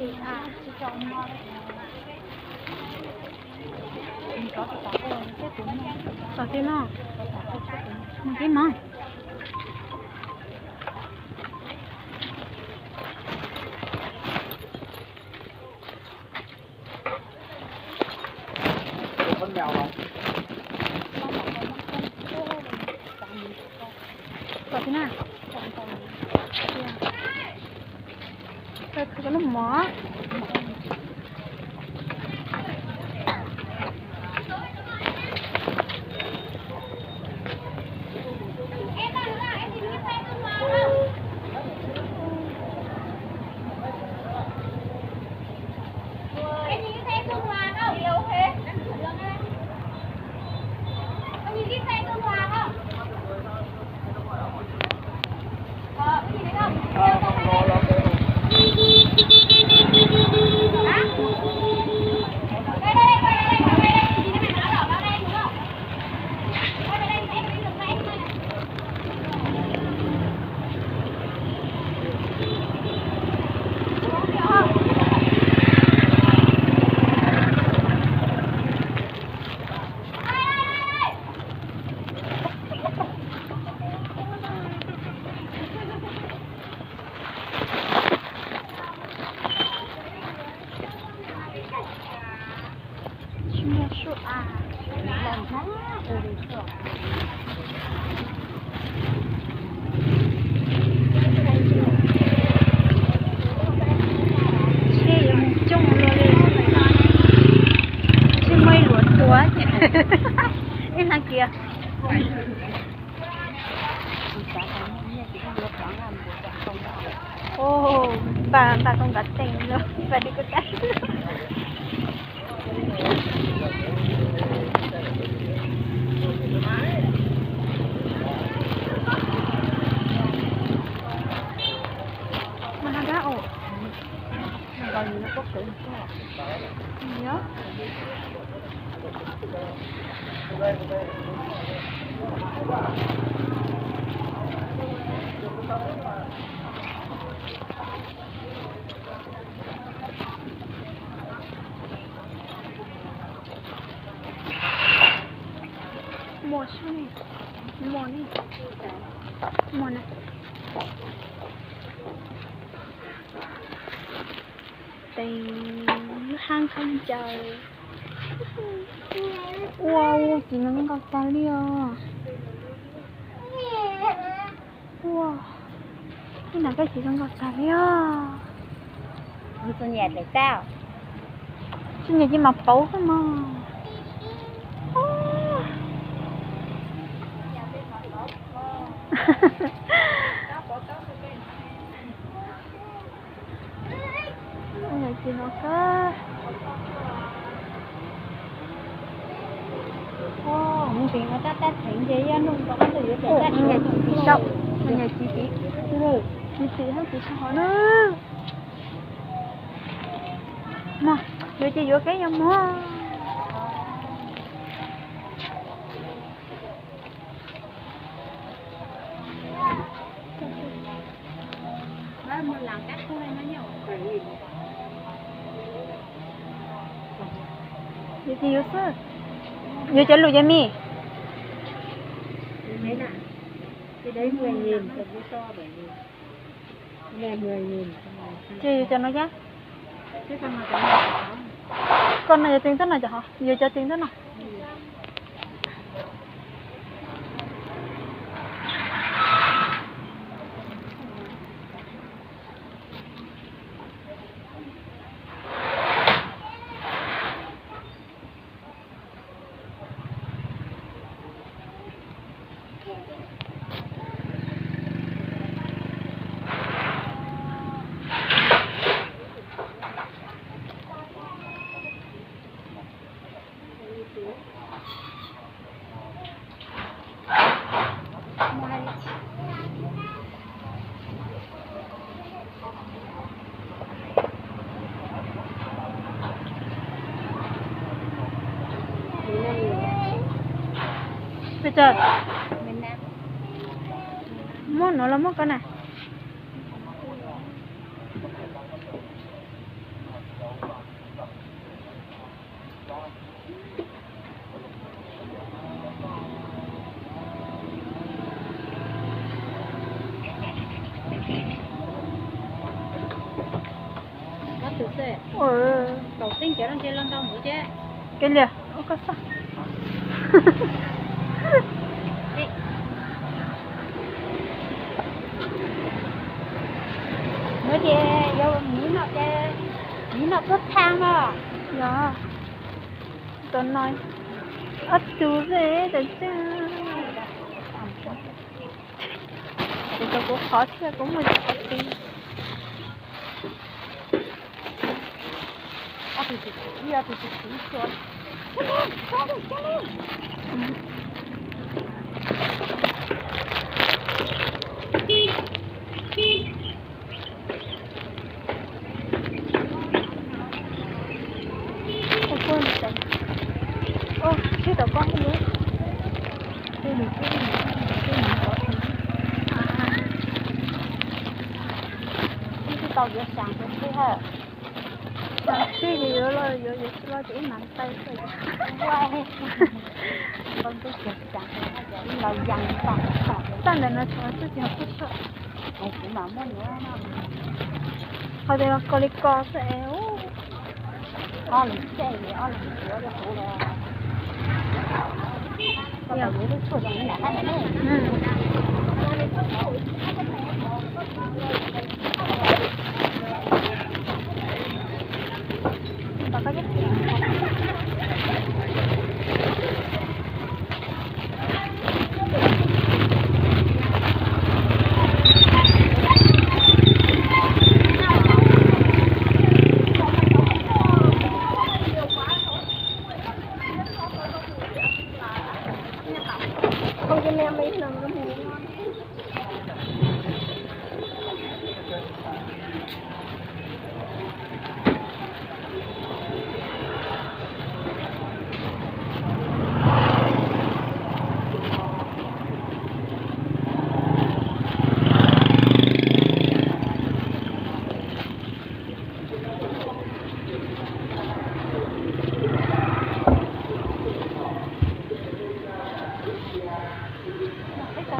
Tom tib no, mus tib mog. Tom tib na. Tom tib na. Tom tib na. Tsheb yuav mus coob luaj li, tsheb muaj ib luam tuav, ib hnav kiag. Npaj, npaj tau nkav tees lawm, npaj li kuv tas. Mas no dab os. Muaj sub, muaj ne, muaj na. Teem lub hab khaub ncaws. Ua, ua txiv zoo nkauj tag li os. Ua, ib nta koj txiv zoo nkauj tag li os. Txi niam ces mas pauv xwb mog. Tsis no xwb. Ntsis no tab tab theev ces yog nug nkaus qab ntawd yuav tsis tau, tsis tau, tsis tau hov na. Mog, yuav ces yuav keb yog mog. Yuav ces yuav xwb. Yuav cov lus ces me. Ces yuav cov no thiab. Koj no yuav tseem tab no cov hov, yuav cov tseem tab no. Pes tsawg? Muab no los muab ko na. Ua, kaum teeb cov no ntshe los ntau ntawd thiab. Kev liam, ua koj xaj. Nws ces yog miv no ces, miv no tuaj tha no. Yog, tus no ob tug xwb tas tseeb. Ces kuv qhov thiab kuv muaj qhov twg. Tsis tau yuav xyas tus twg ha. Xyas tsis yuav los yuav, yuav tsis los ces ib mam taw xwb. Txaj ntawm no tseem txaj ces ho kuj tshaj. Qhov tias los kos li kos xwb es.